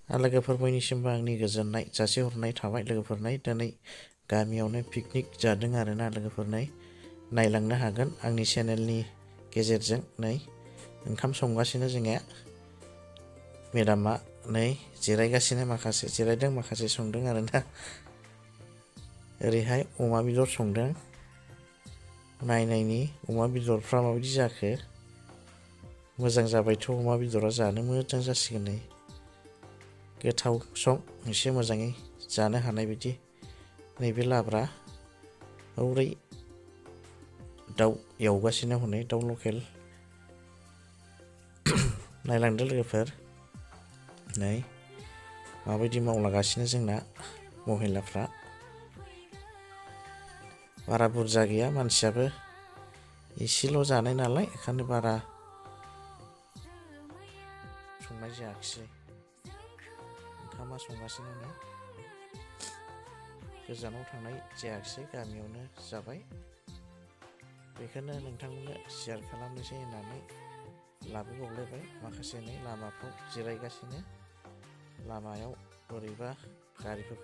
लोगोफोर बयनिसिमबो आंनि गोजोननाय जासिहरनाय थाबाय लोगोफोरनाय दिनै गामियावनो पिकनिक जादों आरोना लोगोफोरनाय नायलांनो हागोन आंनि चेनेलनि गेजेरजों नै ओंखाम संगासिनो जोंहा मेडामा नै जिरायगासिनो माखासे जिरायदों माखासे संदों आरोना ओरैहाय अमा बेदर संदों नायनायनि अमा बेदरफ्रा माबायदि जाखो मोजां जाबायथ' अमा बेदरा जानो मोजां जासिगोन नै गोथाव सं एसे मोजाङै जानो हानाय बायदि नैबे लाब्रा हौरै दाउ एवगासिनो हनै दाउ लकेल नायलांदो लोगोफोर नै माबायदि मावलांगासिनो जोंना महिलाफ्रा बारा बुरजा गैया मानसियाबो एसेल' जानाय नालाय ओंखायनो बारा संनाय जायाखिसै ओंखामा संगासिनो नै गोजानाव थांनाय जायाखिसै गामियावनो जाबाय बेखौनो नोंथांमोननो शेयार खालामनोसै होननानै लाबोबावलायबाय माखासे नै लामाफ्राव जिरायगासिनो लामायाव बोरैबा गारिफोर